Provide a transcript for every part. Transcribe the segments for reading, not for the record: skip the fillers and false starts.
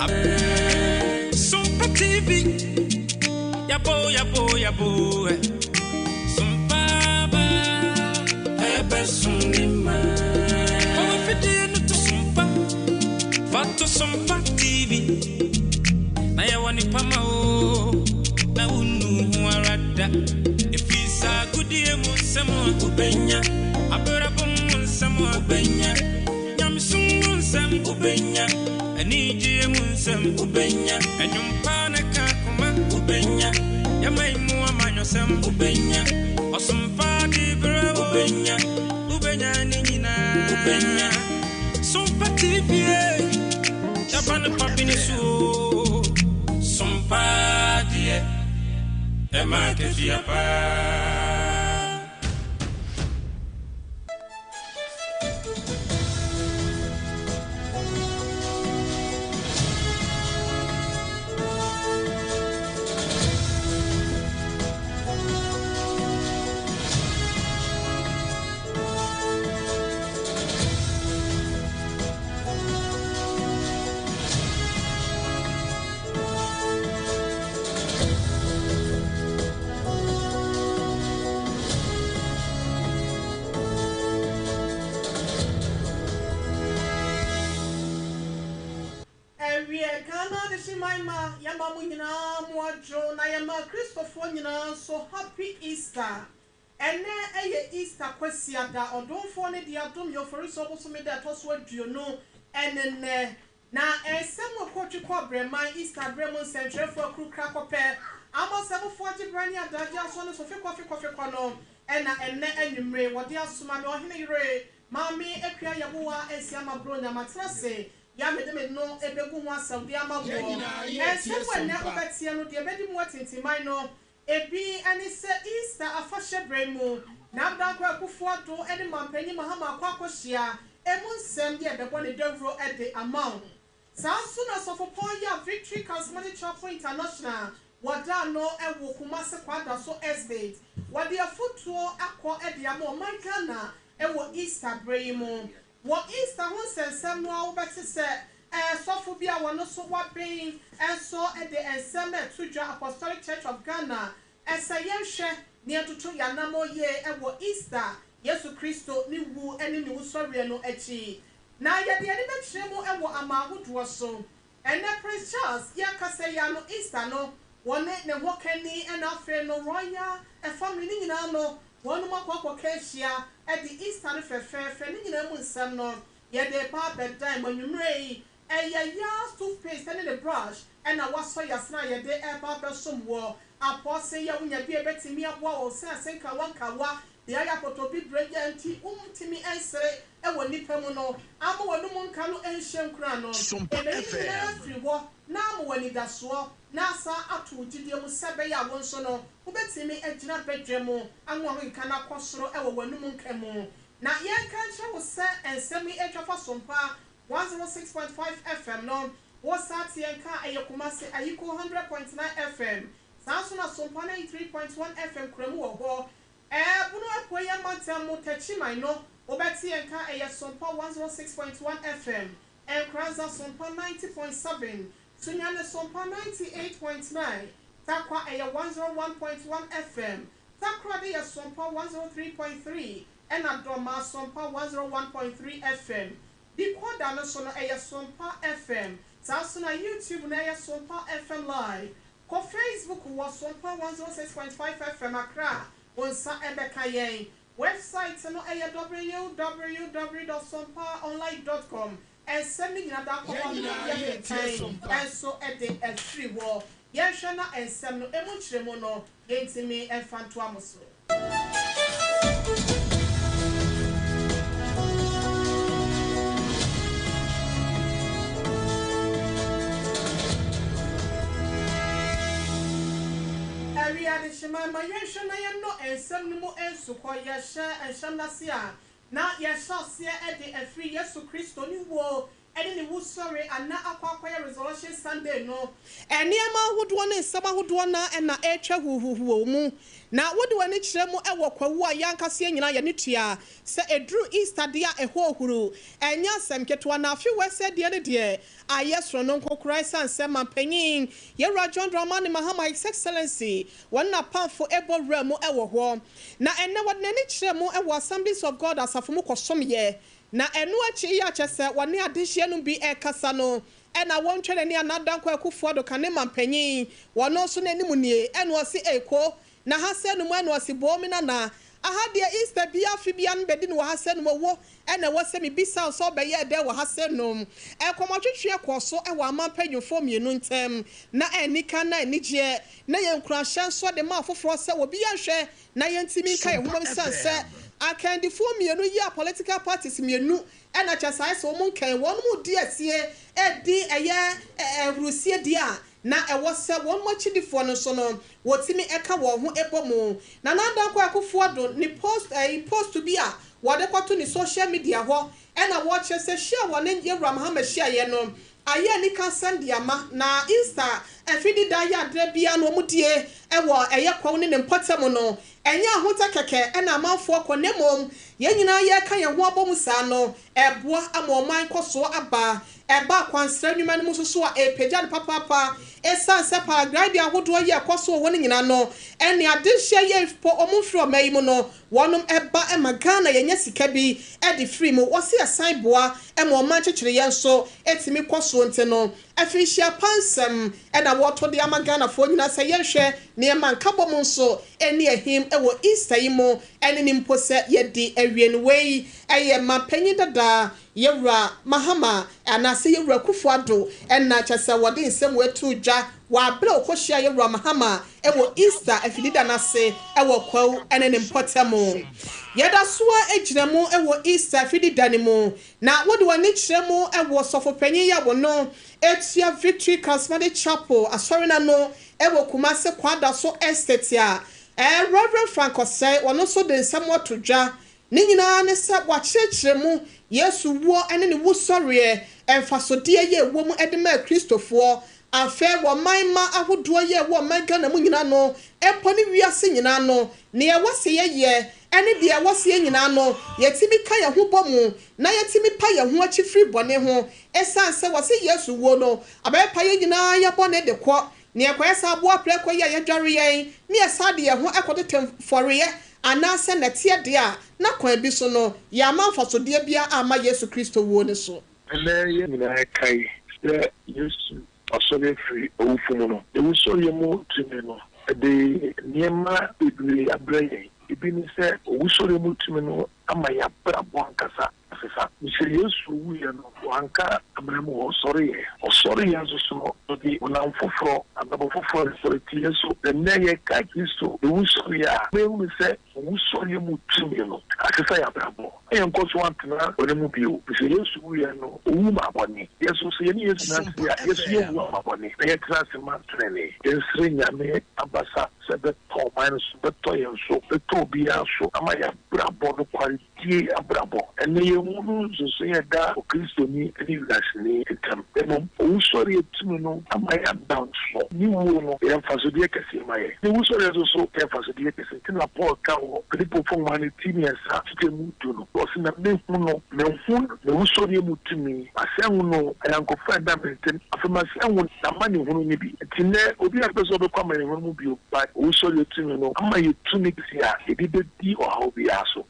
Afahyɛ Sompa TV Yabo yabo yabo Sompa ba Ɛbɛsom ne ma Fa w'afidie no to Sompa Fa to Sompa TV Na yɛwɔ nipa ma o Na wonnu ho ara da Ɛfiri saa agodie mu nsɛm a wobɛnya Abrabɔ mu nsɛm a wobɛnya Nyamesom mu nsɛm wobɛnya Anigyeɛ mu nsɛm wobɛnya Ɛnwom pa ne ka koma wobɛnya Yɛma yi mu amanyɔsɛm wobɛnya Ɔsompa de berɛ wobɛnya Wobɛnya ne nyinaa wobɛnya Sompa TV Yɛba ne pa bi ne so o Sompa deɛ ɛma akatua paa. Ɛwiɛ, Ghana adehyeman ma yɛma mo nyinaa mo adwo na yɛma Kristofoɔ nyinaa nso Happy Easter. Ɛnnɛ ɛyɛ Easter Kwasiada, ɔdomfoɔ no de adom yɛ Oforisuo bosome da ɛtɔ so 24 ne nnɛ. Na nsɛm a ɛkɔtwe kɔ Brɛman Easter berɛ mu nsɛntwerɛfoɔ akurukura kɔpɛ amasɛmfoɔ agye berɛ ne adagye aso ne so fekɔ fekɔ fekɔ no ɛna ɛnnɛ anwummere wɔde asoma me ɔhene yere Maame Akua Yeboah Asiamah Bronya matena ase ya mede me no ɛbɛgu ho asɛm de ama woɔ. Nsɛm a ɛnnɛ wobɛteɛ no deɛ ɛbɛdi mu atintiman no ebi ne sɛ Easter afahyɛ berɛ mu Nana Dankwa Akufo-Addo ne Mampanyin Mahama akɔ akɔhyia, emu nsɛm yɛ bɛbɔ ne dawuro de ama wo. Saa nso na Sɔfopɔn yi a Victory Charismatic Chapel International wɔda ano wɔ Kumasi Kwadaso Estate, wɔde afotuo akɔ de ama ɔman Ghana wɔ Easter berɛ yi mu. Wɔ Easter ho nsɛnsɛm no ara wobɛte sɛ sɔfo bi a wɔno nso waben nso de nsɛm reto dwa Apostolic Church of Ghana sɛ yɛnhwɛ na yɛntoto yɛn anammɔn yie wɔ Easter, Yesu Kristo ne wu ne ne wusɔreɛ no akyi. Na yɛde yɛn ani bɛkyerɛ mu wɔ aman ahodoɔ so. Ɛnnɛ Prince Charles yɛrekasa yi ara no Easter no wɔne ne ho kani na afei no Royal family no nyinaa no wɔnom akɔ akɔka ahyia de Easter no fɛfɛɛfɛ ne nyinaa mu nsɛm no yɛde reba abɛdan mo anwummerɛ yi. Ɛyɛ Yas toothpaste ne ne brush na wasɔ yasene a yɛde reba abɛsom woɔ. Apɔɔse yɛ wonya bi a ɛbɛtumi aboa wo sɛ ase nkawa nkawa deɛ ayɛ apɔtɔbibire yɛ nti wontumi nsere wɔ nnipa mu no ama w'anum nka no nhyɛ nkuran no. Sompa Ɛbɛyi ne nyinaa FM. afiri hɔ na ama wo anidasoɔ na asan ato wo gyidie mu sɛ ɛbɛyɛ a wo nso no wobɛtumi agyina badwa mu ama w'ahoyika no akɔ soro wɔ w'anum nka mu. Na yɛnka nkyerɛ wo sɛ nsɛm yi atwa fa Sompa 106.5 FM no, wo saa teɛ nka a ɛyɛ Kumasi Ayiko 100.9 FM. Saa nso na Sompa 93.1 FM kura mu wɔ hɔ. Ɛɛ Bono Apueeɛ mantam mu Techiman no, wobɛte yɛn nka ɛyɛ Sompa 106.1 FM, Nkoranza Sompa 90.7, Sunyani Sompa 98.9, Tarkwa ɛyɛ 101.1 FM, Takoradi yɛ Sompa 103.3, ɛna Dormaa Sompa 101.3 FM. Decoder no so no ɛyɛ Sompa FM. Saa nso na YouTube no ɛyɛ Sompa FM Live. Kɔ Facebook wɔ Sompa 106.5 FM Accra, wo nsa ɛbɛka yɛn. Website no ɛyɛ www.sompaonline.com. Nsɛm no nyinaa da kɔ Yɛn hɔ no nyinaa yɛ yɛtie kenkan Sompa. ɛnso ɛde afiri hɔ. Yɛnhwɛ na nsɛm no emu nkyerɛmu no yɛntumi ɛmfa ntoa mo so. Awia de hyema ma yɛnhwɛ na yɛnnɔ nsɛm no mu nsukɔ yɛhyɛ nhyɛm n'ase a na yɛhyɛ aseɛ de afiri Yesu Kristo ne wuo ne ne wusɔre anaa akɔ akɔyɛ Resurrection Sunday no, nneɛma ahodoɔ ne nsɛm ahodoɔ no ara na ɛretwa huhuhu wɔ mu. Na wode w'ani kyerɛ mu wɔ kwawu a yɛn ankasa yɛn nyinaa yɛn ani tua sɛ ɛduru Easter deɛ a ɛhɔ huru. Ɛnyɛ asɛm ketewa. Na afe wɛsɛ deɛ no deɛ ayɛ sononko koraa ɛsiane sɛ Mampanyin Yɛwura John Dramani Mahama His Excellency wɔne n'apamfo bɔ wura mu wɔ hɔ. Na ɛnnɛ wɔde n'ani kyerɛ mu wɔ Assemblies of God asafo mu kɔsomyɛ. Na ɛno akyi yi a kyerɛ sɛ wɔne adehyeɛ nom bi rekasa no, ɛna wɔntwa n'ani anaa Dankwa Akufo-Addo kane mampanyin, wɔno nso n'anim nie, ɛna ɔse ei ko, na ha sɛ nom ɛna ɔse boo me nana, aha deɛ Easter biaa afe biaa no bɛdi no wɔ ha sɛ nom owo ɛna ɛwɔ sɛ me bisa wo sɛ ɔbɛyɛɛ dɛn wɔ ha sɛ nom. Nkɔmɔtwetweɛ kɔɔ so wɔ aman mpanyinfoɔ mmienu ntɛm, na anika na anigyeɛ, na yɛ nkuranhyɛ nso de ma afoforɔ sɛ obiara nhwɛ na yɛntumi nka yɛn ho mmom esiane sɛ akandifoɔ mmienu yi a political parties mmienu na kyɛ saa sɛ wɔn nkan wɔn mu di asie redi ɛyɛ ahurusie deɛ a na ɛwɔ sɛ wɔn mu akyidifoɔ no nso no wɔtumi ka wɔn ho bɔ mu. Nana Dankwa Akufo-Addo ne post ɛyi post bi a wɔde kɔto ne social media hɔ ɛna wɔkyerɛ sɛ hyia a wɔne Yɛwura Mahama hyiaeɛ no Ayɛ anika asɛm de ama, na Easter afidi da yɛ aderɛ biara na wɔn die wɔ ɛyɛ kwawu ne ne mpɔtam no, ɛnyɛ ahotɛ kɛkɛ na amanfoɔ kɔ na mmom yɛn nyinaa yɛreka yɛn ho abɔ mu saa no, ɛboa ama ɔman nkɔsoɔ aba. Ɛba akwansra nnwuma no mu nso so a, ɛrepagya no papaapa. Ɛsiane sɛ paragliding ahodoɔ yi a ɛkɔ so wɔ hɔ no nyinaa no, ɛne adehyeɛ yɛ mpo wɔn mfiri ɔman yi mu no, Wɔnom ba ma Ghana yɛnya sika bi de firi mu, wɔse ɛsan boa ma ɔman nkyekyereɛ nso tumi kɔ soɔ nti no afirinhyia pa nsɛm na wɔto de ama Ghanafoɔ nyinaa sɛ yɛnhwɛ nneɛma nkabom nso ɛni ahim wɔ Easter yi mu ɛne ne mpo sɛ yɛde awie no wei yɛ manpanyin dada Yɛwura Mahama anaasɛ Yɛwura Akufo Addo na kyerɛ sɛ wɔde nsɛm wei too dwa wɔ aberɛ a ɔkɔhyiaa Yɛwura Mahama wɔ Easter afidida no ase wɔ Kwawu ne ne mpɔtam. Yɛda so ara gyina mu wɔ Easter afidida no mu na wode w'ani kyerɛ mu wɔ Sɔfopanyin Yawono Atua Victory Charismatic Chapel Asɔre no ano wɔ Kumase Kwadaso Estate a Rev. Frank Osei ɔno nso de nsɛm ato dwa. Ne nyinaa ne sɛ wɔakyerɛkyerɛ mu Yesu wuo ne ne wusɔreɛ mfasodeɛ yɛ ɛwɔ mu de ma Akristofoɔ. Afei wɔ man mma ahodoɔ yɛ ɛwɔ ɔman Ghana mu nyinaa no, mpo ne wiase nyinaa no, nea ɛwɔ sɛ yɛyɛ ne deɛ ɛwɔ sɛ yɛn nyinaa no yɛtumi ka yɛn ho bɔ mu na yɛtumi pa yɛn ho akyi firi bɔne ho. Ɛsiane sɛ wɔse Yesu wuo no abɛpepa yɛn nyinaa yɛn bɔne de kɔ, Nea ɛkɔyɛ sɛ aboa prɛko yi a yɛadware yɛn ne yɛsan de yɛn ho kɔtetɛ mfɔreɛ anaasɛ nnɛteɛ deɛ a, na kwan bi so no, yɛamma mfasodeɛ biara amma Yesu Kristo wuo no so. Ɛnnɛ yɛn nyinaa kae sɛ Yesu asɔre afiri awufo mu no. Ne wusɔreɛ mu tumi no de nneɛma bebree abrɛ yɛn. Ebi ne sɛ owusɔreɛ mu tumi no ama yɛn abrabɔ ankasa asesa. Sɛ Yesu wuiɛ no, wanka amena mu hɔ, ɔsɔreeɛ. Ɔsɔreeɛ nso so no, ɔde honam foforɔ, abrabɔ foforɔ na ɛsɔre nti yɛn nso, ɛnnɛ yɛkae Kristo ne wusɔreɛ a, ma yɛhunu sɛ owusɔreɛ mu tumi no asesa yɛn abrabɔ. Na yɛnkɔ so antena bɔne mu bio. Efisɛ Yesu wuiɛ no, owu maa bɔne. Yɛn nso, sɛ yɛne Yesu nante a, yɛn nso yɛwu ama bɔne, na yɛtena ase ma trenee. Yɛnsrɛ Nyame abasa sɛ ɛbɛtɔ ɔman no so, bɛtɔ yɛn so, bɛtɔ obiara so ama yɛn abrabɔ nokware Die abrabɔ. Ɛnnɛ yɛnhunu nsonsonoeɛ a ɛda Okristoni ne wiaseni ntam. Mmom owusɔreɛ tumi no ama yɛada nso. Ne wuo no yɛ mfasodeɛ kɛseɛ ma yɛn. Ne wusɔreɛ nso so yɛ mfasodeɛ kɛseɛ. Nti na Paul ka wɔ Filipofoɔ nwoma no ti mmiɛnsa nkyekyɛmu du no, ɔse, Na mehu no, mehu ne wusɔreɛ mu tumi, masan hu no, ayɔnkofa a ɛda me ntam, afei masan hu n'amanehunu no bi. Nti nnɛ obi a ɔpɛ sɛ ɔbɛkɔ amanehunu mu bio, but owusɔreɛ tumi no ama yɛ tumi kɛseɛ a yɛde bɛdi ɔhaw biara so.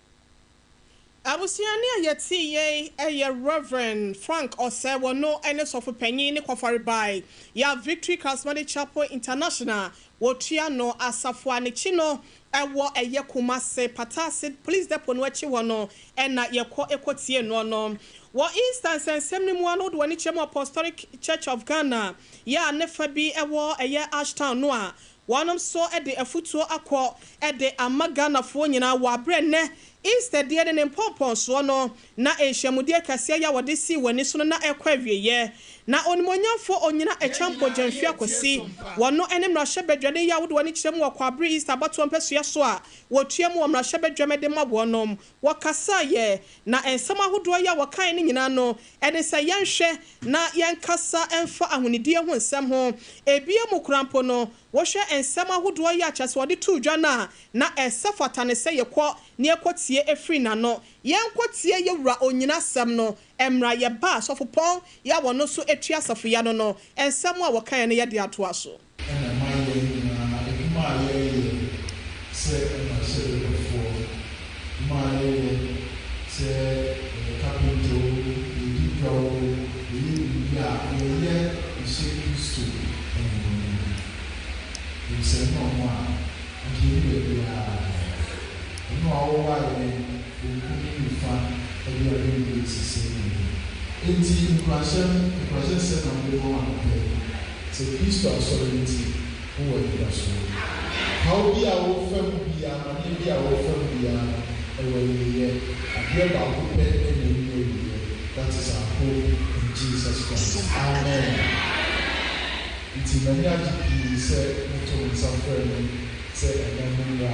Abusuani a yɛtee yei yɛ Rev. Frank Osei, wɔno ne sɔfo panyin ne kɔfarebae ya Victory Charismatic Chapel International, wɔtua no asafo a n'akyi no wɔ ɛyɛ Kumase Patase Police Depot no akyi hɔ no na yɛkɔ kɔtie noɔ no. Wɔ Easter nsɛnsɛm no mu ara no wode w'ani kyerɛ mu Apostolic Church of Ghana yɛ a ne fa bi wɔ ɛyɛ Ashtown no a Wɔnom nso de afutuo akɔ de ama Ghanafoɔ nyinaa wɔ aberɛ nnɛ Easter deɛ ne ne mpɔmpɔnsoɔ no, na nhyiamudeɛ kɛseɛ yi a wɔde sii wɔn ani so no na ɛrekɔ awieeɛ. Na Onimuonyamfoɔ Onyina Acheampong Gyamfi Akwasi, wɔno ne mmarahyɛbadwani yi a wode w'ani kyerɛ mu wɔ Kwabre East abatoɔ mpasua so a wɔtua mu wɔ mmarahyɛbadwam de ma wɔnom, wɔkasaeɛ. Na nsɛm ahodoɔ yi a wɔkaeɛ no nyinaa no, ɛne sɛ yɛnhwɛ na yɛnkasa mfa ahonidie ho nsɛm ho. Ebia mu koraa mpo no, wohwɛ nsɛm ahodoɔ yi a kyerɛ sɛ wɔde too dwa no a, na ɛsɛ fata ne sɛ yɛkɔ na yɛkɔtie firi n'ano. Yɛnkɔtie yɛn Wura Onyina asɛm no mmra. Yɛba a, Sɔfopɔn yi a ɔno nso tua asafo yi ano no, nsɛm a wɔkaeɛ no yɛde atoa so. Ɛna ɛma yɛn nyinaa adwuma a yɛreyɛ sɛ mmarahyɛbadwafoɔ, adwuma a yɛyɛ sɛ yɛyɛ kapenta oo, yɛdi dwa oo, yɛyɛ biribi a, yɛyɛ de hyɛ Kristo animuonyam. Efisɛ ɛnyɛ ɔno a, anka yɛnni baabiara. Ɔno a ɔwowae yɛn benkum ne nifa de abɛwie sesɛɛ mu yi. Enti nkuranhyɛ nkuranhyɛ nsɛm na mede ma wo anɔpa yi, sɛ Kristo asɔre nti, wowɔ anidasoɔ. Haw bi a worefa mu biara, amaneɛ bi a worefa mu biara no, ɛwɔ awieɛ. Adeɛ baako pɛ na ɛnni awieɛ, that is our hope in Jesus Christ. Amen. Nti m'ani agye pii sɛ motoo mo nsa frɛɛ me sɛ ɛnnɛ memmra.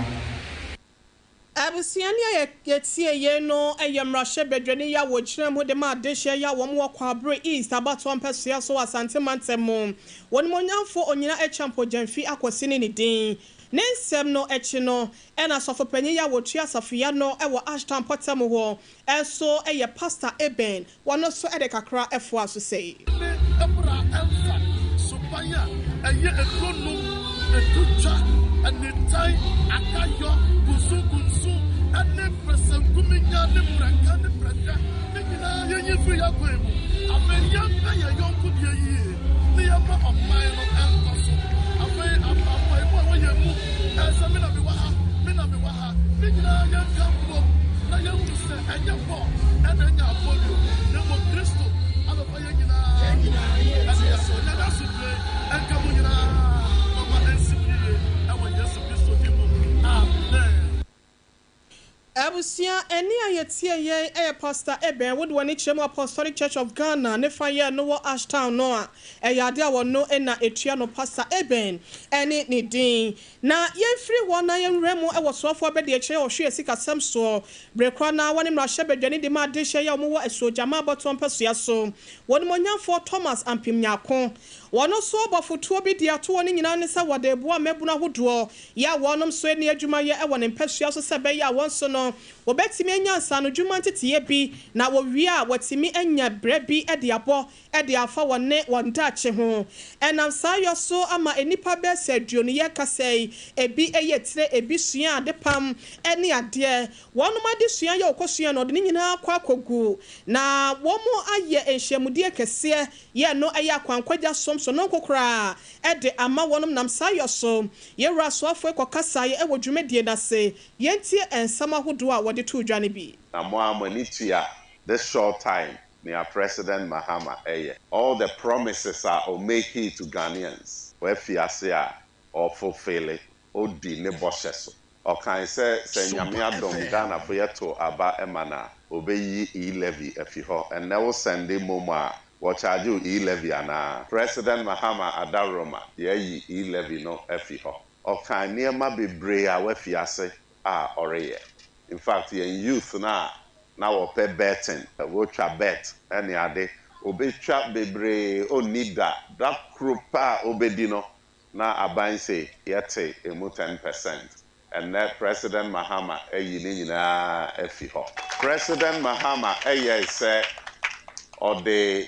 Abusua ni a yɛtie yei no yɛ mmarahyɛbadwani yi a wɔgyina mu de ma adehyeɛ yi a wɔn wɔ Kwabre East abatoɔ mpɛsoa so wɔ Asante mantam mu. Onimuonyamfoɔ Onyina Acheampong Gyamfi Akwasi ne ne din. Ne nsɛm no akyi no ɛna Sɔfopanyin yi a wɔtua asafo yi ano wɔ Ashtown mpɔtam hɔ nso yɛ Pastor Eben. Wɔno nso de kakra foaa so sei. Ne mmara a ɛmfa suban a ɛyɛ aduronom, adutwa, nitan, akayɔ, kunsunkunsun, ne pɛsɛnkominya ne mprɛnka ne prɛhwɛ ne nyinaa yɛnyi mfiri yɛn akwan mu. Afei yɛmpɛ yɛn yɔnko deɛ yie ne yɛmma ɔman no nkɔ so. Afei apaepaemu a ɛwɔ yɛn mu sɛ me na mewɔ ha, me na mewɔ ha, ne nyinaa yɛnka mbom na yɛnhu sɛ ɛnyɛ Paul na anya polio, na mmom Kristo abɛfa yɛn nyinaa ɛde yɛn so. Nyame asomdwoe nka mo nyinaa na ɔma ɛnsi mo yiye ɛwɔ Yesu Kristo din mu. Amen. Abusua, ɛnne a yɛtie yɛn yɛ Pastor Eben wode w'ani kyerɛ mu Apostolic Church of Ghana ne fa yɛ no wɔ Ashtown no a, ɛyɛ ade a wɔno na ɛtua no Pastor Eben ne ne din. Na yɛmfiri hɔ na yɛnwura mu wɔ soafoɔ abadiakyire a ɔhwɛ asikasɛm soɔ bere korɔ no ara wɔne mmarahyɛbadwani de ma adehyeɛ yi a wɔwɔ Asuogyama abatoɔ mpasua so, Onimuonyamfoɔ Thomas Ampem Nyarko. Wɔn nso abɔfotoɔ bi de ato wɔn nyinaa ne sɛ wɔde reboa mmabunu ahodoɔ yi a wɔnom nso nni adwuma yɛ wɔ ne mpasua so sɛ ɛbɛyɛ a wɔn nso no wɔbɛtumi anya nsaanodwuma nteteeɛ bi na wɔwie a wɔatumi anya berɛ bi de abɔ de afa wɔn ne wɔn daakye ho. Ɛnam saa yɔ so ama nnipa bɛyɛ sɛ aduonu yɛ kasa yi, ebi yɛ tire, ebi sua adepam ne adeɛ. Wɔnom adesua yɛ wɔkɔsua no wɔde ne nyinaa kɔ akɔgu na wɔn ayɛ nhyiamudie kɛseɛ yɛ no yɛ akwankwagya som sononko koraa de ama wɔnom nam saa yɔ so. Yɛn Wura Soafoɔ kɔkasaeɛ wɔ dwumadie no ase. Yɛntie nsɛm ahodoɔ a wɔde too dwa no bi. Na mo ara mo ani tua this short time nea President Mahama yɛ, all the promises a o makee to Ghanaians, wafi ase a ɔfulfille, odi ne bɔhyɛ so. Ɔkae sɛ sɛ Nyame adom Ghanafo yɛto aba ma no a, obeyi E-levy afi hɔ. Ɛnnɛ wo sɛnde momo a, wɔ charge wo E-levy anaa? President Mahama adaworoma, yɛayi E-levy no afi hɔ. Ɔkaa nneɛma bebree a wafi ase a ɔreyɛ. In fact yɛn youth no a na wɔpɛ betting, wotwa bet ne ade, obetwa bebree onni da, da koro pɛ a obedi no na aban se yɛte emu 10%. Ɛnnɛ President Mahama ayi ne nyinaa afi hɔ. President Mahama yɛe sɛ ɔde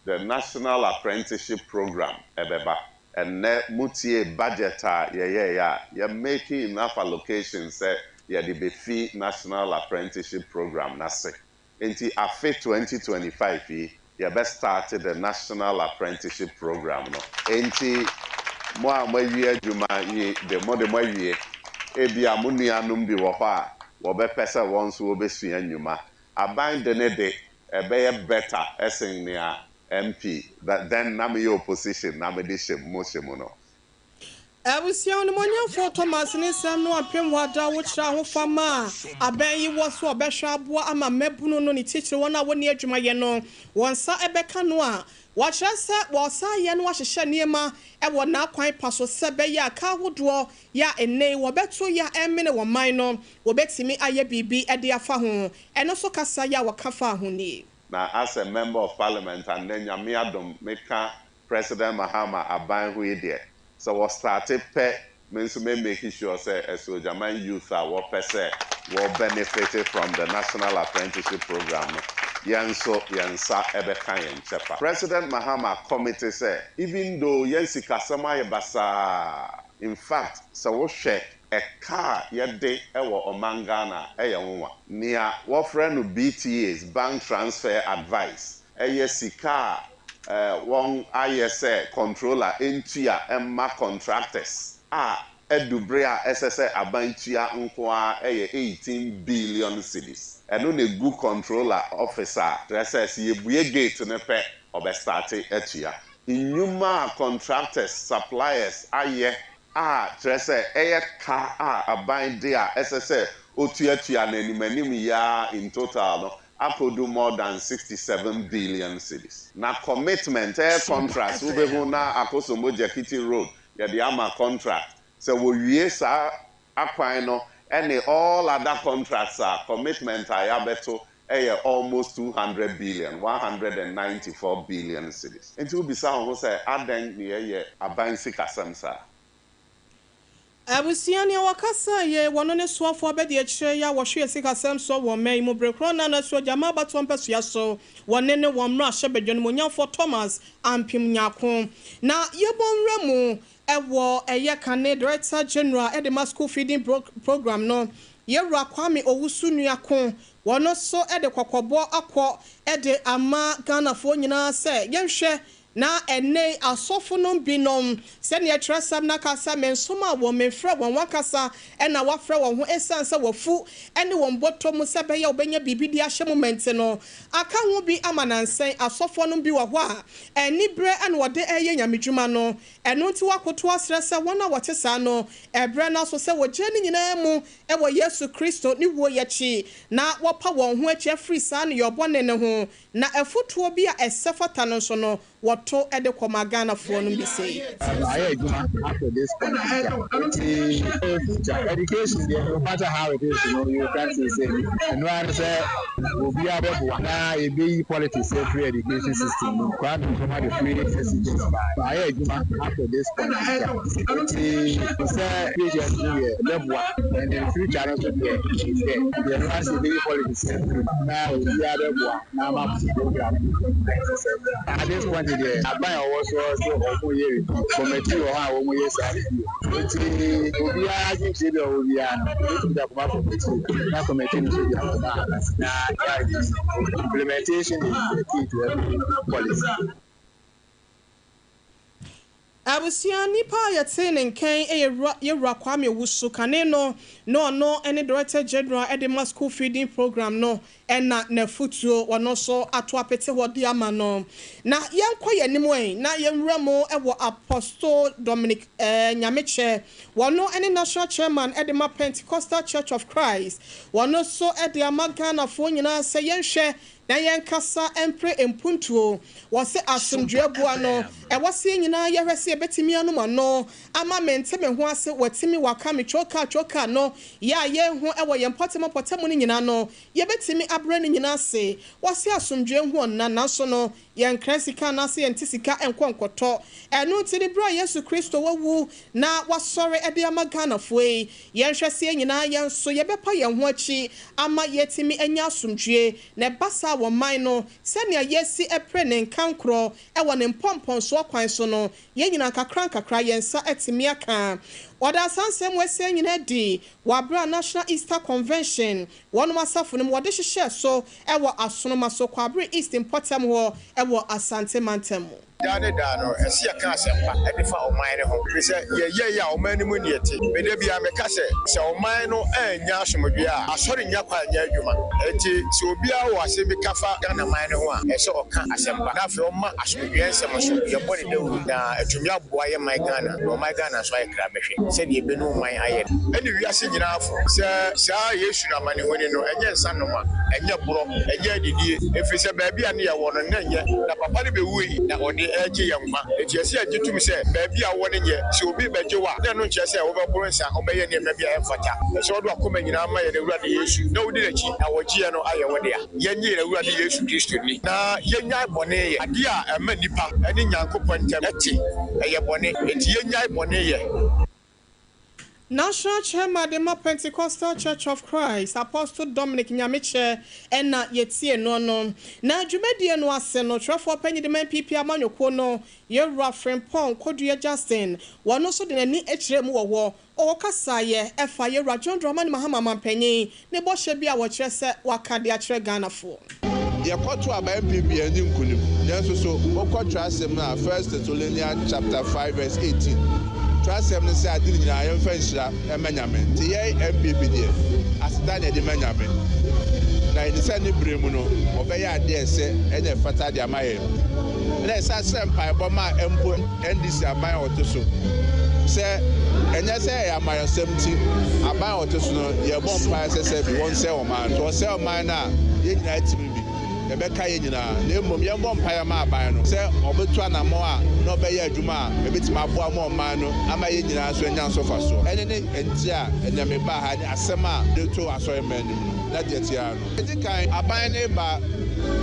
the National Apprenticeship Programme bɛba. Ɛnnɛ motiee budget a yɛyɛeɛ a, yɛ make enough allocation sɛ yɛde bɛfi National Apprenticeship Programme no ase. Enti afe 2025 yi, yɛbɛ start the National Apprenticeship Programme no. Enti mo a moawie adwuma yi de, mo de moawie. Ebia mo nuanom bi wɔ hɔ a wɔbɛpɛ sɛ wɔn nso wɔbɛsua nnwuma. Aban de ne de, ɛbɛyɛ better sen nea MP, but then na meyɛ opposition na mede hyɛ mu, mo hyɛ mu no. Abusua onimuonyamfoɔ Thomas ne nsɛm no apem hɔ ada wokyerɛ ahofama a abɛn yi wɔ so ɔbɛhwɛ aboa ama mmabunu no, ne titiri wɔn a wɔnni adwumayɛ no, wɔn nsa ɛbɛka no a wɔkyerɛ sɛ wɔsan yɛ no ahyehyɛ nneɛma ɛwɔ n'akwan pa so sɛ bɛyɛ a ka ahodoɔ yɛ a ɛnɛ wɔbɛto yɛ a ɛmene wɔn man no, wɔbɛtumi ayɛ biribi de afa ho. Ɛno nso kasa yɛ a wɔka fa ho nie. Na as a member of parliament and then Nyame adom meka President Mahama aban ho yi deɛ, sɛ wɔ start pɛ, me nso me make sure sɛ Asuogyaman youth a wɔpɛ sɛ wɔ benefit from the National Apprenticeship Program no, yɛn nso yɛn nsa ɛbɛka yɛn kyɛfa. President Mahama commit sɛ even though yɛn sikasɛm ayɛ basaa, in fact, sɛ wohwɛ ɛka a yɛde ɛwɔ ɔman Ghana, ɛyɛ nwanwa. Nea wɔfrɛ no BTAs, bank transfer advice, ɛyɛ sika a wɔn ayɛ sɛ controller ntua ɛma contractors a ɛdu bere a ɛsɛ sɛ aban tua nko ara, ɛyɛ 18 billion cedis. Ɛno na egu controller office a kyerɛ sɛ sɛ yɛbue gate no pɛ, ɔbɛ start atua. Nnwuma a contractors, suppliers ayɛ a kyerɛ sɛ ɛyɛ ka a aban de a ɛsɛ sɛ otuatua n'anim anim yaa, in total no akɔdu more than 67 billion cedis. Na commitment ɛyɛ contract, wobɛhu na Akosombo Gyakiti Road, yɛde ama contract sɛ wɔwie saa akwan no, ɛne all other contracts a commitment a yɛabɛto ɛyɛ almost 200 billion, 194 billion cedis. Nti wobisa wo ho sɛ adɛn ne yɛyɛ aban sikasɛm saa? Abusua, nea wɔkasa yɛ wɔno ne soafoɔ abɛde akyerɛ yɛ a wɔhwɛ sikasɛm so wɔ mman yi mu bere korɔ na Asuogyama abatoɔ mpɛsoa so wɔne ne wɔn mmarahyɛ badwa Thomas Ampem Nyako. Na yɛbɔ nwura mu ɛwɔ ɛyɛ kane Director General ɛde ma School Feeding Program no, yɛwura Kwame Owusu Nuako, wɔn nso ɛde kɔkɔbɔ akɔ ɛde ama Ghanafoɔ nyinaa sɛ yɛnhwɛ na ɛnɛ asɔfo no binom, sɛnea twerɛsɛm no aka sɛ mensom a wɔn memfrɛ wɔn wakasa ɛna wafrɛ wɔn ho, ɛsiane sɛ wɔfu ɛne wɔn bɔtɔ mu sɛ bɛyɛ wɔbɛnya biribi de ahyɛ mu mɛnte no aka ho bi ama nansɛn. Asɔfoɔ no bi wɔ hɔ a ɛni berɛ ɛna wɔde ɛyɛ nyamedwuma no. Ɛno nti wakoto asrɛ sɛ wɔn a wɔte saa no, ɛberɛ no so sɛ wɔgyina ne nyinaa mu ɛwɔ Yesu Kristo ne wuo yɛkyi na wɔpa wɔn ho akyi afiri saa ne yɛbɔne ne ho. Na ɛfotoɔ bi a ɛsɛ fata no nso no, wɔto de kɔma Ghanafoɔ no bi sei. Ayɛ adwuma up to this point nti future education deɛ, no matter how it is, you can't say ɛno ara ne sɛ obiara bɛboa na yɛbɛyi politics afiri education system no. Kwame Nkrumah de free SHS ba, ayɛ adwuma up to this point nti sɛ PHS no deɛ, ɛbɛboa, and in future no nso deɛ is there deɛ, ɛno ara sɛ yɛbɛyi politics afiri na obiara bɛboa na ama program. At this point deɛ, aban a ɔwɔ so sɛ ɔmo yɛ review committee wɔ hɔ a wɔn yɛ saa review, nti obiara adwenkyerɛ bi a ɔwɔ biara no, obetumi de akɔma committee na committee no nso de akɔma na yɛ implementation is the key to every policy. Abusua, nipa a yɛte ne nkyɛn yɛ yɛwura Kwame Owusu kane no na ɔno ne Director General de ma School Feeding Program no, ɛna n'afutuo wɔno nso ato apete hɔ de ama no. Na yɛnkɔ yɛn anim ɛ na yɛnwura mu wɔ Apostle Dominic Nyamekyɛ, wɔno ne National Chairman de ma Pentecostal Church of Christ. Wɔno nso de ama Ghanafoɔ nyinaa sɛ yɛnhwɛ na yɛnkasa mpere mpuntuo. Wɔsɛ asomdwoe boa no ɛwɔ sɛ yɛn nyinaa yɛhwɛ sɛ yɛbɛtumi anom ano ama mente me ho ase, wɔatumi waka me twoka twoka no yɛ a yɛn ho ɛwɔ yɛn mpɔtam mpɔtam no nyinaa no, yɛbɛtumi abrɛ no nyinaa ase. Wɔsɛ asomdwoe ho ɔnna, nanso no yɛnkra sika anaasɛ yɛnte sika nkɔ nkɔtɔ. Ɛno nti ne berɛ a Yesu Kristo wawu na wasɔre de ama Ghanafoɔ yi, yɛnhwɛ sɛ yɛn nyinaa yɛn nso yɛbɛpa yɛn ho akyi ama yɛtumi anya asomdwoe. Na ɛba saa wɔ man no, sɛnea yɛsi ɛpere ne nkankorɔ ɛwɔ ne mpɔmpɔnsoɔ kwan so no, yɛn nyinaa nkakra nkakra yɛn nsa atumi aka. Wɔde asansɛm wɔasia nyinaa di wɔ abere a National Easter Convention wɔnom asafo no mu wɔde hyehyɛ so ɛwɔ Asonoma so Kwabere East mpɔtam hɔ ɛwɔ Asante mantam mu. Daa ne daa no, ɛsɛ yɛka asɛmpa de fa ɔman no ho, ɛfiri sɛ yɛyɛ yei a, ɔman no mu ne yɛte. Me da biara meka sɛ, sɛ ɔman no annya asomdwoeɛ a, asɔre nnya kwan nyɛ adwuma. Enti sɛ obiara wɔ asɛm bi ka fa Ghana man no ho a, ɛsɛ sɛ ɔka asɛmpa na afei ɔma asomdwoeɛ nsɛm nso yɛbɔ no dawuro na atumi aboa yɛn man Ghana na ɔman Ghana nso ayɛ krabɛhwɛ sɛdeɛ ɛbɛnu man ayɛ no. Ɛne wiase nyinaa fo sɛ saa Yesu no amanehunu no, ɛnyɛ nsa nom a, ɛnyɛ borɔ, ɛnyɛ adidie, ɛfiri sɛ baabi a ne yɛwɔ no, na ɛnyɛ, na papa no bɛwui na ɔde regye yɛn nkwa. Enti ɛsɛ yɛgye tom sɛ baabi a wowɔ no nyɛ. Sɛ obi rebɛgye wo a, na ɛno nkyerɛ sɛ wobɛboro nsa, wobɛyɛ nneɛma bi a ɛmfata. Ɛsɛ sɛ wode w'akoma nyinaa ma yɛn Awurade Yesu na wodi n'akyi, na wɔgyeɛ no ayɛ wo dea. Yɛnnye yɛn Awurade Yesu Kristo nni na yɛnnyae bɔne yɛ. Adeɛ a ɛma nnipa ne Nyankopɔn ntam te, ɛyɛ bɔne. Enti yɛnnyae bɔne yɛ. National Chairman de ma Pentecostal Church of Christ, Apostle Dominic Nyamekyɛ na yɛtie noɔ no. Na dwumadie no ase no, twerɛfoɔ panyin de ma NPP amanyɔkuo no, Yɛwura Frimpong Kodua Justin, wɔno nso de n'ani kyerɛɛ mu wɔ hɔ. Ɔkasaeɛ ɛfa Yɛwura John Dramani Mahama Mampanyin ne bɔhyɛ bi a wɔkyerɛ sɛ waka de akyerɛ Ghanafoɔ. Yɛkɔto aba NPP anni nkunim, nanso so wokɔ twerɛasɛm no a First Thessalonian chapter 5 verse 18, twerɛasɛm no sɛ ade nyinaa yɛmfa nhyira mma Nyame, nti yɛn NPP deɛ aseda na yɛde ma Nyame, na yɛnim sɛ ne berɛ mu no ɔbɛyɛ adeɛ a ɛsɛ ɛne ɛfata de ama yɛn. Ɛna yɛsan srɛ mpaebɔ ma mpo NDC aban a ɔte so sɛ ɛnyɛ sɛ ɛyɛ amanyɔsɛm nti aban a ɔte so no yɛbɔ mpaeɛ sɛ sɛ bi wɔnsɛe ɔman no, sɛ wɔsɛe ɔman no a yɛn nyinaa timi bi ɛbɛka yɛn nyinaa na mmom yɛmmɔ mpaeɛ ma aban no sɛ ɔbɛtu anammɔn a na ɔbɛyɛ adwuma a ɛbɛtumi aboa ma ɔman no ama yɛn nyinaa nso anya nso fasoɔ. Ɛne ne nti a ɛnɛ mebaa ha ne asɛm a de to asɔremma anim no na deɛ ɛte ara no. Ɛdi kan aban no reba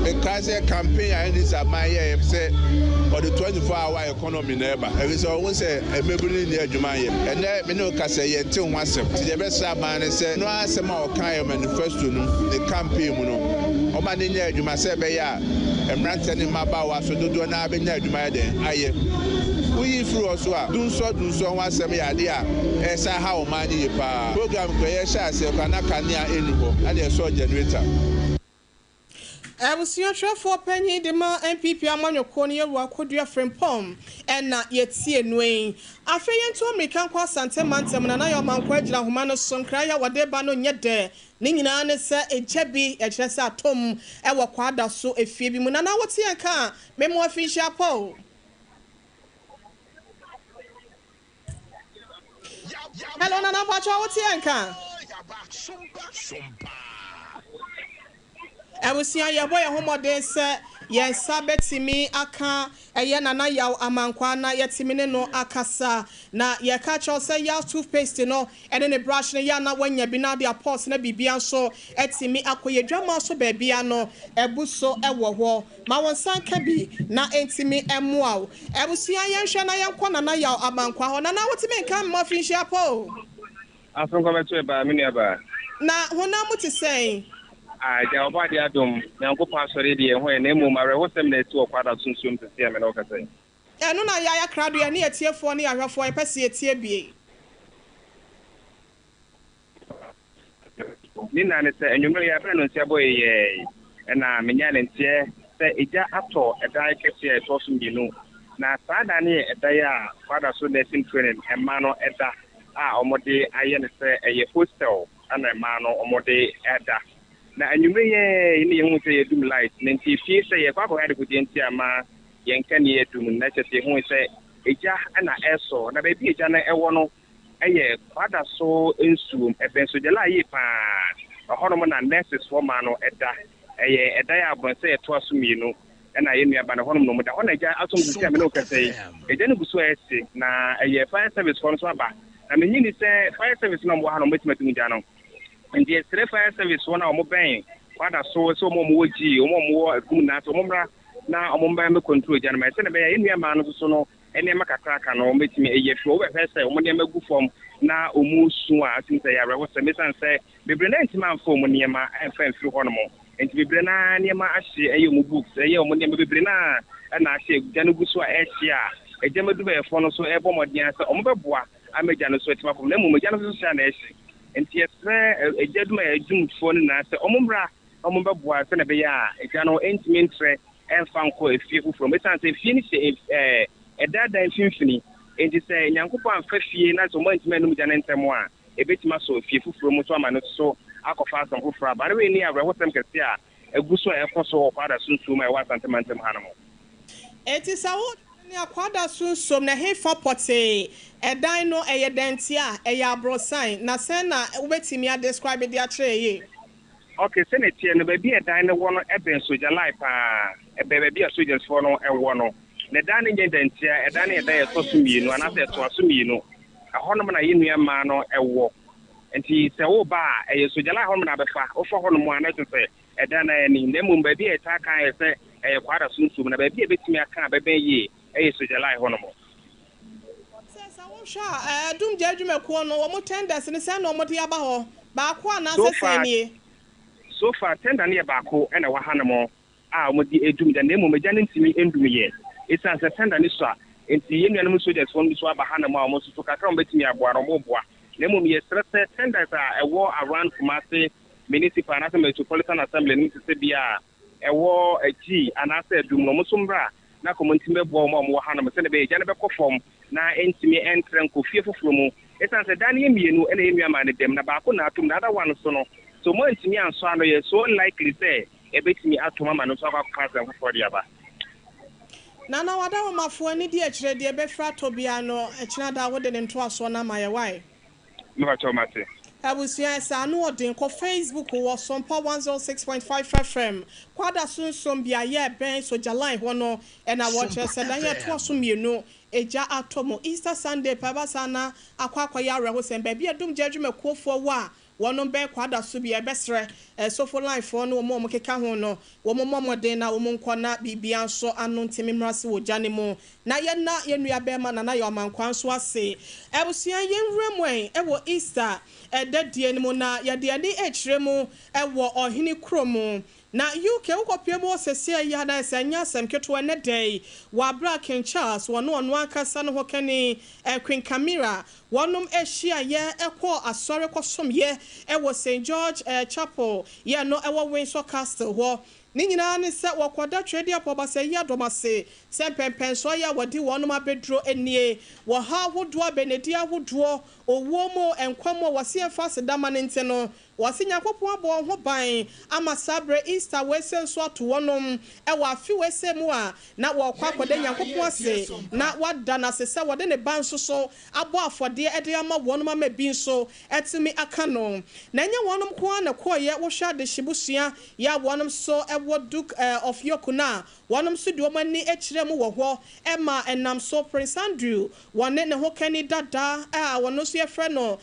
mekae sɛ campaign a NDC aban yɛɛ sɛ ɔde 24 hour economy na ɛba ɛfiri sɛ ɔhu sɛ mmabunu no nni adwuma nyɛ. Ɛnnɛ me ne wo kasa yi yɛnte ho asɛm nti deɛ yɛbɛsrɛ aban ne sɛ no ara asɛm a ɔkaeɛ wɔ manifesto no mu ne campaign mu no ɔma no nyɛ adwuma sɛ ɛbɛyɛ a mmeranteɛ ne mmabaawa so dodoɔ no ara bɛnya adwuma ayɛ dɛn ayɛ. Woyi firi hɔ so a dunsɔ dunsɔ ho asɛm yɛ adeɛ a ɛsan ha ɔman no yie pa ara. Program koraa yɛhyɛɛ aseɛ koraa na kanea nni hɔ ɛna yɛsɔɔ generator. Abusua twerɛfoɔ panyin de ma NPP amanyɔkuo no Yawura Kodua Frimpong na yɛtie no yi. Afei yɛntu ammirika nkɔ Asante mantam na na Yaw Mankwaa gyina ahoma no so. Nkra yi a wɔde reba no nyɛ dɛ. Ne nyinaa ne sɛ egya bi, ɛkyerɛ sɛ atom, wɔ Kwadaso efie bi mu. Nana wote yɛn nka a, mema wo afinhyia pa o. Hello Nana mpakyɛw wote yɛn nka? Abusua yɛbɔ yɛn ho mmɔden sɛ yɛn nsa bɛtumi aka ɛyɛ Nana Yaw Amankwaa na yɛtumi ne no akasa. Na yɛka kyerɛ wo sɛ Yaw toothpaste no ɛne ne brush no yɛ a na wanya bi na ade apɔs na biribia nso atumi akɔ yɛ dwammaa so baabia no abu so wɔ hɔ. Ma wo nsa nka bi na ɛntumi mmoa wo. Abusua yɛnhwɛ na yɛnkɔ Nana Yaw Abankwa hɔ. Nana wotumi nka mmɔ afinhyia pa o. Afe nkɔ bɛto ɛ baa me nua baa. Na honam mu te sɛn? Ah agya ɔbɔ adeɛ adom Nyankopɔn asɔre deɛ ɛho ɛ na mmom awerɛhosɛm na asi wɔ Kwadaso nsuom sesei a me ne wo kasa yi. Ɛno na yɛayɛ krado yɛne atiefoɔ ne ahwɛfoɔ yɛpɛ sɛ yɛtie bie. Ne nyinaa ne sɛ, anwummere yi, bere a nnɔnsia bɔe yɛe na minyaa ne nteɛ sɛ egya atɔ ɛdan kɛse a ɛtɔ so mmienu. Na saa dan no yɛ ɛdan a Kwadaso Nursing Training mmaa no da a wɔde ayɛ no sɛ ɛyɛ hostel na mmaa no wɔde da. Na anwummere yɛe na yehuu sɛ yɛadum light, na nti efie sɛ yɛrekɔ akɔhwɛ adekodeɛ nti amma yɛn nkanea adum no, na kyerɛ sɛ yehui sɛ egya na ɛresɔ. Na baabi a egya no wɔ no, yɛ Kwadaso nsuom. Ɛbɛn Sogyalaa yie pa ara. Ɛhɔnom na nurses foɔ mmaa no da. Ɛyɛ ɛdan a abrɔsan a ɛtoa so mmienu na yɛn nua ba no ɛhɔnom na wɔda. Ɛhɔ na agya atom sisi a me ne wo kasa yi. Agya no gu so a ɛrese na ɛyɛ fire service foɔ no nso aba. Na mennye nni sɛ fire service no a wɔwɔ ha no wɔbɛtumi atum gya no. Nti yɛsrɛ fire service foɔ no a wɔbɛn Kwadaso sɛ wɔn a wɔwɔ G, wɔn a wɔwɔ Agum nyinaa sɛ wɔmmra na wɔmmra mmɛ control gya no ma yɛn sɛdeɛ ɛbɛyɛ a yɛn nua mmaa no nso so no nneɛma kakra aka no, wɔbɛtumi ayi afiri hɔ. Wobɛhwɛ sɛ wɔn nneɛma gu fam na wɔresu a, wotumi sɛ ɛyɛ awerɛhosɛm esiane sɛ bebree no ara ntumi amfa wɔn nneɛma amfa amfiri hɔnom nti. Bebree no ara nneɛma ahye, ɛyɛ wɔn books, ɛyɛ wɔn nneɛma bebree no ara na ahye. Gya no gu so a ɛrehye a, agyama adwumayɛfoɔ no nso rebɔ mmɔden ara sɛ wɔbɛboa ama gya no so atumi akɔ fam, na mmom gya no nso so hye a na ɛrehye. Nti yɛsrɛ agya adwumayɛfoɔ no nyinaa sɛ wɔmmra na wɔmmɛboa sɛdeɛ ɛbɛyɛ a gya no ntumi ntrɛ. ɛmfa nkɔ efie foforɔ mu. Esiane sɛ efie no hyɛ ɛɛ ɛdan dan mfimfini, enti sɛ Nyankopɔn amfa fie na sɛ wɔantumi annum gya no ntɛm a, ebetumi asɔ efie foforɔ mu nso ama no nso akɔfa asɛm foforɔ aba. Na wei ne awerɛhosɛm kɛse a egu so a ɛkɔ so wɔ Kwadaso nsuo mu a ɛwɔ Asante mantam ha no mu. Enti sɛ wo ne Kwadaso nsuom no, ɛhefa pɔtee? Ɛdan no, ɛyɛ dɛn ntia? Ɛyɛ aborosan? Na sɛn na wobɛtumi adescribe de akyerɛ yɛn? Ok, sɛnea ɛteɛ no, baabi a ɛdan no wɔ no bɛn sogya line paa. Ɛbɛn baabi a sogyasfoɔ no wɔ no. Na ɛdan no nyɛ dantia, ɛdan no yɛ dan a ɛtɔ so mmienu anaasɛ ɛtoa so mmienu. Ɛhɔnom na yɛn nua mmaa no wɔ. Nti sɛ woreba a, ɛyɛ sogya line hɔnom na abɛfa. Wofa hɔnom a, na kyerɛ sɛ ɛdan no ara ni. Na mmom baabi a yɛtaa ka yɛ sɛ ɛyɛ Kwadaso nsuom. Na baabi a ɛbɛtumi aka a bɛbɛn yie yɛ sogya line hɔnom. Sɛ sɛ wohwɛ a, Dumgya adwumakuo no, wɔn tenders no, sɛn na wɔde aba hɔ? Baako anaasɛ So sɛn far, nie? so far tender no yɛ baako na ɛwɔ hanom a wɔde redum gya na mmom egya no ntumi ndum yɛ esiane sɛ tender no sua nti. Yɛn nuanom sogyasfoɔ no bi nso aba hanom a wɔn nso so kakra a wɔbɛtumi aboa no wɔreboa, na mmom yɛsrɛ sɛ tenders a ɛwɔ around Kumasi Municipal anaasɛ Metropolitan Assembly no mu te sɛ bi a ɛwɔ Agyii anaasɛ Adum no wɔn nso mmra na kɔm ntumi bɛboa wɔn a wɔwɔ hanom sɛdeɛ ɛbɛyɛ egya no bɛkɔ fam na ɛntumi ntrɛ nkɔ fie foforɔ mu. Esiane sɛ dan no yɛ mmienu na yɛn nuammaa no dam na baako na atom na other one nso no, sɛ wɔantumi ansɔ ano yɛ so likely sɛ ɛbɛtumi atom ama no nso akɔ akɔka asɛm foforɔ de aba. Nana w'adawomafoɔ ani di akyire deɛ ɛbɛfiri atɔ biara no ɛkyena da wode ne ntoasoɔ no ama yɛ wai. Me pakyɛw mate. Abusua ɛsɛ ano ɔden kɔ Facebook wɔ Sompa 106.5 FM Kwada Sunsum beaeɛ ɛbɛn Sogya line hɔ no ɛna wɔkyerɛ sɛ dan ɛtoa so mmienu egya atɔ mu Easter Sunday pɛ ɛba saa na akɔ akɔyɛ awerɛhosɛm baabi a Dumgya adwumakuofoɔ wɔ a wɔnom bɛn Kwada so bia ɛbɛsrɛ Sofo line foɔ ne wɔn a wɔkeka ho no wɔn mmɔ mmɔden na wɔn nkɔ na biribiara nso ano ntumi mmra ase wɔ gya no mu. Na yɛnna yɛn nua bɛɛma Nana Yaw Amankwaa nso ase. Abusua yɛn wura mu ɛ wɔ Easter ɛda die no mu na yɛde ani rekyerɛ mu wɔ Ɔhene kuro mu. Na UK wokɔpue mu hɔ sɛsɛɛ yi a na ɛsɛ ɛnyɛ asɛm ketewa ɛnɛ da yi wɔ aberɛ a King Charles wɔne ɔno ankasa ne hokani Queen Camilla wɔnom hyiaeɛ kɔɔ asɔre kɔsomyɛ wɔ Saint George Chapel yɛ no wɔ Windsor Castle hɔ. Ne nyinaa ne sɛ wɔkɔda Twedeɛpɔ Basayi-Adɔm ase sɛ mpɛnpɛnsoɔ yɛ a wɔde wɔnom abɛduro nie wɔ ha ahodoɔ, abɛnadie ahodoɔ, owuo mu o, nkwa mu o, wɔse yɛmfa aseda ma no nti no, Wɔse Nyankopɔn abɔ wɔn ho ban ama saa berɛ Easter wese nso ato wɔnom wɔ afe wese mu a na wɔrekɔ akɔda Nyankopɔn ase na wɔada no ase sɛ wɔde ne ba nso so abɔ afɔdeɛ de ama wɔnom ama bi nso atumi aka no. Na ɛnyɛ wɔnom nko ara na ɛkɔeɛ, wohwɛ adehye busua yɛ a wɔnom nso wɔ Duke of York no a wɔnom nso de wɔn ani kyerɛɛ mu wɔ hɔ ma ɛnam so Prince Andrew wɔne ne ho kani dada a wɔno nso yɛfrɛ no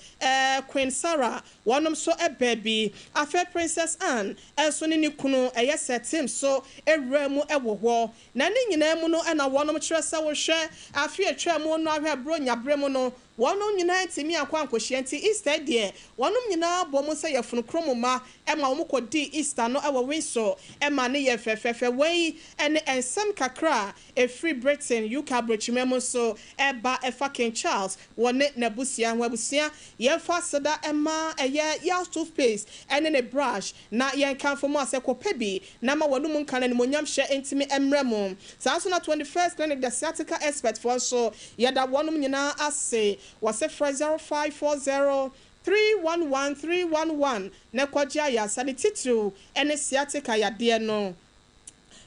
Queen Sarah Wɔnom nso baa bi. Afei Princess Anne nso ne ne kunu, ɛyɛ Sir Tim nso wuraa mu wɔ hɔ. Na ne nyinaa mu no na wɔnom kyerɛ sɛ wohwɛ afe a ɛtwaa mu no ahwɛ Buronya berɛ mu no, wɔnom nyinaa antumi ankɔ ankɔhyia nti Easter yi deɛ wɔnom nyinaa bɔ mu sɛ yafunu koro mu mma ma wɔn kɔdii Easter no wɔ Windsor ma no yɛɛ fɛfɛɛfɛ. Wei ne nsɛm kakra a ɛfiri Britain, UK aborɔkyima mu nso ɛba ɛfa King Charles wɔ ne n'abusua ho. Abusua, yɛmfa aseda mma ɛyɛ Yals toothpaste ne ne brush na yɛnkamfo mo asɛ kɔpɛ bi na ma w'anum nka na animuonyam hyɛ ntumi mmrɛ mo. Saa nso na 21st Clinic the sciatica expert foɔ nso yɛda wɔnom nyinaa ase. Wɔse frɛ 0540 311 311 na kɔgye ayaresa ne titiriw ne sciatica yadeɛ no.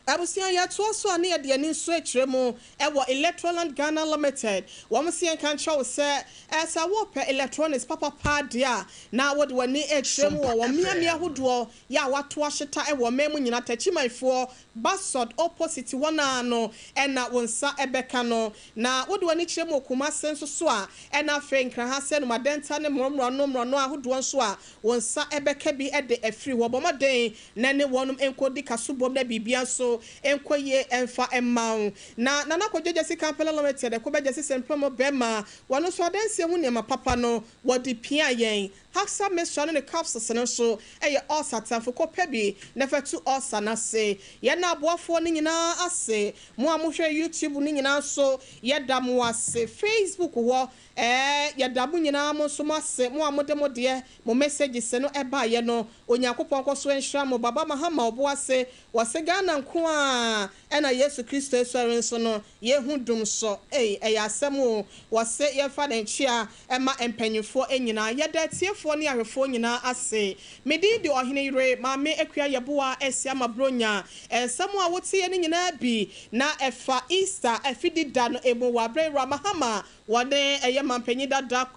Abusua yɛtoa so a ne yɛde ani nso rekyerɛ mu wɔ Electroland Ghana Limited. Wɔn se yɛnka nkyerɛ wo sɛ sɛ worepɛ electronics papa paa deɛ a na wode w'ani rekyerɛ mu wɔ wɔn mmeammea ahodoɔ yɛ a wɔato ahyeta wɔ ɔman mu nyinaa Takyimanfoɔ Basod opposite hɔ no ara no na wo nsa bɛka no. Na wode w'ani kyerɛ mu wɔ Kumase nso so a ɛna afei Nkraha Sɛnum Adɛnta ne mmorɔmmorɔno mmorɔno ahodoɔ nso a wo nsa bɛka bi de afiri hɔ. Bɔ mmɔden na ne wɔnom nkɔdi kasobom na biribia nso nkɔ yie mfa mma wo. Na Nana Kwadwo Gyasi Kampala Limited ɛko bɛ Gyasi Sempem bɛma wɔno nso adansie ho nneɛma papa no wɔde pia yɛn. Haxa Mixture ne ne capsules no nso yɛ ulcer atamfo kɔ pɛ bi na fa tu ulcer no ase. Yɛn aboafoɔ no nyinaa ase. Mo a mohwɛ YouTube no nyinaa nso yɛda mo ase. Facebook hɔ Ɛɛ, yɛda mo nyinaa mo nso mo ase, mo a mode mo deɛ, mo messages no baeɛ no. Onyankopɔn nkɔ so nhyira mo. Baba Mahama Obuase, wɔse Ghana nko ara Ɛna Yesu Kristo asɔre nso no, yɛhu dum sɔ. Ei, ɛyɛ asɛm o. Wɔse yɛmfa ne nkyea mma mpanyimfoɔ nyinaa. Yɛda atiefoɔ ne ahwɛfoɔ nyinaa ase. Me din de Ɔhene Yere, Maame Akua Yeboah Asiamah Bronya. Nsɛm a woteeɛ no nyinaa bi na ɛfa Easter afidi da no mu wɔ aberɛ Wura Mahama wɔne ɛyɛ Mampanyin dada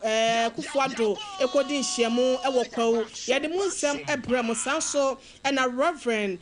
Kuffo Addo kɔdi nhyiamu wɔ Kwawu. Yɛde mu nsɛm brɛ mo. Saa nso na Rev.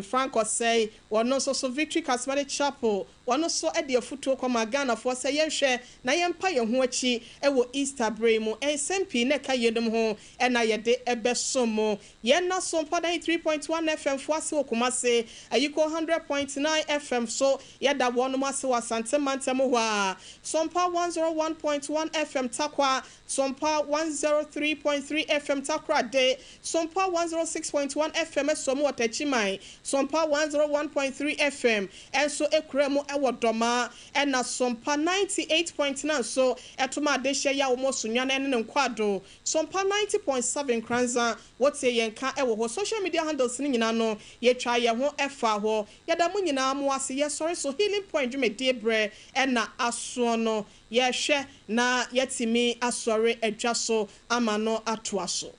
Frank Osei, wɔno nso so Victory Charismatic Chapel, wɔno nso de afutuo kɔma Ghanafoɔ sɛ yɛnhwɛ na yɛmpa yɛn ho akyi wɔ Easter berɛ yi mu. Nsɛm pii na ɛka yeinom ho na yɛde bɛsom mo. Yɛn nna so mpa 93.1 FM foɔ ase wɔ Kumasi, Ayiko 100.9 FM so yɛda wɔnom ase wɔ Asante mantam hɔ a, Sompa 101.1 FM Tarkwa, Sompa 103.3 FM Takoradi, Sompa 106.1 FM Asom wɔ Techiman, Sompa 101.3 FM nso kura mu wɔ Dɔmaa, ɛna Sompa 98.9 nso tom adehyeɛ yi a wɔwɔ Sunyani ne ne Nkwado. Sompa 90.7 Nkoranza, wotie yɛn nka wɔ hɔ. Social media handles no nyinaa no, yɛtwaa yɛn ho faa hɔ. Yɛda mo nyinaa mo ase. Yɛsɔre so Healing Point dwumadie berɛ na asoɔ no. Yɛrehwɛ na yɛatumi asɔre adwa so ama no atoa so.